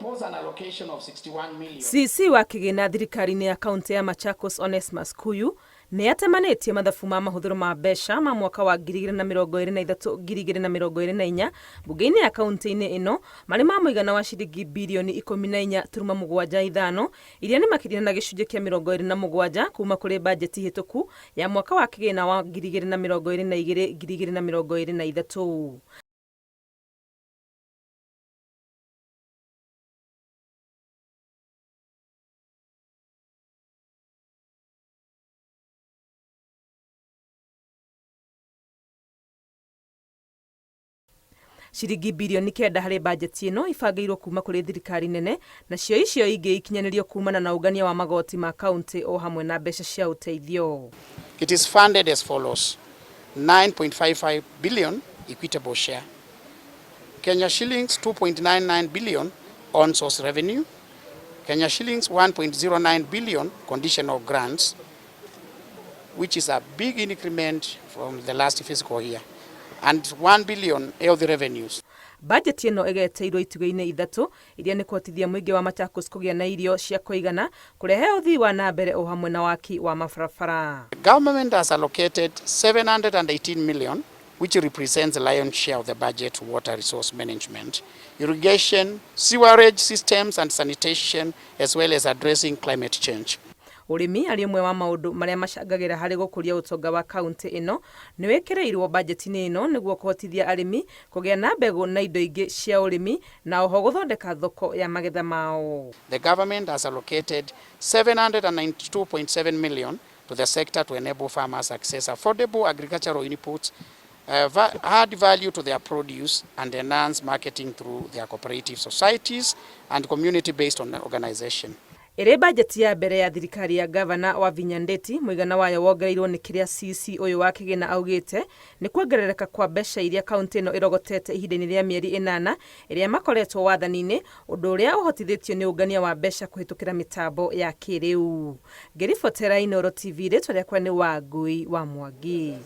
propose an allocation of 61 million. CC wa kĩgĩna thirikari-inĩ ya kaunti ya Machakos Onesmus Kuyu nĩ atemanĩtie mathabu ma mahũthĩro ma mbeca ma mwaka wa 2023 2024 mbunge-inĩ ya kaunti-inĩ ĩno marĩ ma mũigana wa ciringi birioni 14.75 iria nĩ makĩria na gĩcunjĩ kĩa 27 kuma kũrĩ bajeti hĩtũku ya mwaka wa kĩgĩna wa 2022 2023. Ciringi birioni 9 harĩ bajeti ĩno ibangĩirwo kuma kũrĩ thirikari nene nacio icio ingĩ ikinyanĩrio kumana na ũngania wa magoti ma kaunti o hamwe na mbeca cia ũteithio. It is funded as follows: 9.55 billion equitable share, Kenya shillings 2.99 billion on source revenue, Kenya shillings 1.09 billion conditional grants, which is a big increment from the last fiscal year, and 1 billion health revenues. Bajeti ĩno ĩgeteirwo itugĩ-inĩ ithatũ iria nĩ kũhotithia mũingĩ wa Machakos kũgĩa na irio cia kũigana, kũrehe ũthii wa na mbere o hamwe na waki wa mabarabara. The government has allocated 718 million, which represents the lion's share of the budget to water resource management, irrigation, sewerage systems and sanitation, as well as addressing climate change. Ũrĩmi arĩ ũmwe wa maũndũ marĩa macangagĩra harĩ gũkũria ũtonga wa kaunti ĩno nĩ wĩkĩrĩirwo bajeti-inĩ ĩno nĩguo kũhotithia arĩmi kũgĩa na mbegũ na indo ingĩ cia ũrĩmi na oho gũthondeka thoko ya magetha mao. The government has allocated 792.7 million to the sector to enable farmers access affordable agricultural inputs, add value to their produce and enhance marketing through their cooperative societies and community-based organization. Ĩrĩ bajeti ya mbere ya thirikari ya gavana wa Wavinya Ndeti mũigana wayo wongereirwo nĩ kĩrĩa CC ũyũ wa kĩgĩna augĩte nĩ kuongerereka kwa mbeca iria kaunti ĩno ĩrogotete ihinda-inĩ rĩa mĩeri 8 ĩrĩa makoretwo wathani-inĩ, ũndũ ũrĩa ũhotithĩtio nĩ ũngania wa mbeca kũhĩtũkĩra mĩtambo ya kĩrĩu. Ngĩribotera Inooro TV, rĩtwa rĩakwa nĩ Wangui wa Mwangi.